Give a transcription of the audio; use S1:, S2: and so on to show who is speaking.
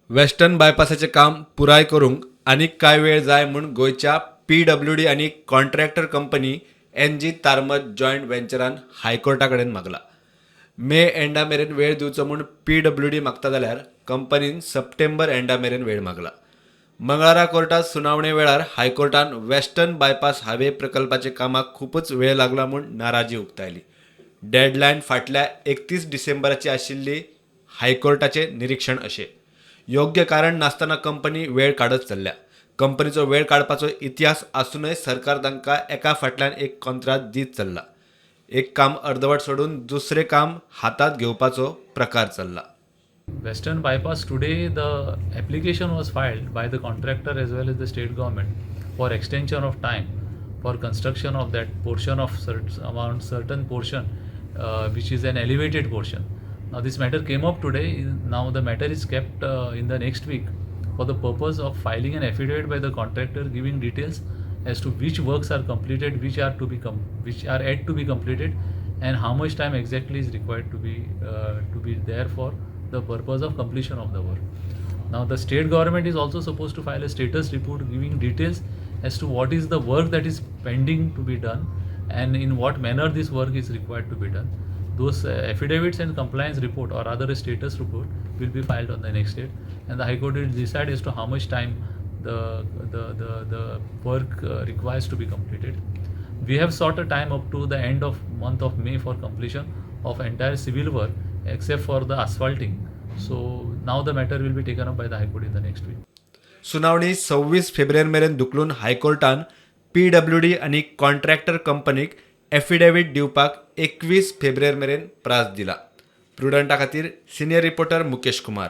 S1: Western बायपासाचें काम पुराय करूंक आनीक कांय वेळ जाय म्हूण गोंयच्या पीडब्ल्यूडी आनी कॉन्ट्रॅक्टर कंपनी एनजी तारमत जॉयंट व्हेंचरान हायकोर्टा कडेन मागला. मे एंडा मेरेन वेळ दिवचो म्हूण पीडब्ल्यूडी मागता, जाल्यार कंपनीन सप्टेंबर एंडा मेरेन वेळ मागला. मंगळारा कोर्टात सुनावणे वेळार हायकोर्टान वेस्टर्न बायपास हायवे प्रकल्पाच्या कामाक खूपच वेळ लागला म्हूण नाराजी उक्तायली. डेडलायन फाटल्या 31 डिसेंबराची आशिल्ली. हायकोर्टाचे निरीक्षण अशें: योग्य कारण नासतना कंपनी वेळ काडत चल्ल्या. कंपनीचो वेळ काडपाचो इतिहास आसूनय सरकार तांकां एका फाटल्यान एक कोंत्राद दीत चल्ला. एक काम अर्दवट सोडून दुसरें काम हातांत घेवपाचो प्रकार चल्ला.
S2: Western Bypass, today the application was filed by the contractor as well as the state government for extension of time for construction of that portion of amount certain portion, which is an elevated portion. Now this matter came up today. Now the matter is kept in the next week for the purpose of filing an affidavit by the contractor giving details as to which works are completed, which are yet to be completed, and how much time exactly is required to be there for the purpose of completion of the work. Now the state government is also supposed to file a status report giving details as to what is the work that is pending to be done and in what manner this work is required to be done. Those affidavits and compliance report, or rather a status report, will be filed on the next date, and the High Court will decide as to how much time the work requires to be completed. We have sought a time up to the end of month of May for completion of entire civil work except for the asphalting. So now the matter will be taken up by the High Court in the next week.
S1: सुनावणी 26 फेब्रुवारी मेरेन धुकलून हायकोर्टान PWD आनी contractor कंपनीक affidavit दिवपाक 21 फेब्रुवारी मेरेन प्रास दिला. प्रुडंटा खातीर senior reporter Mukesh Kumar.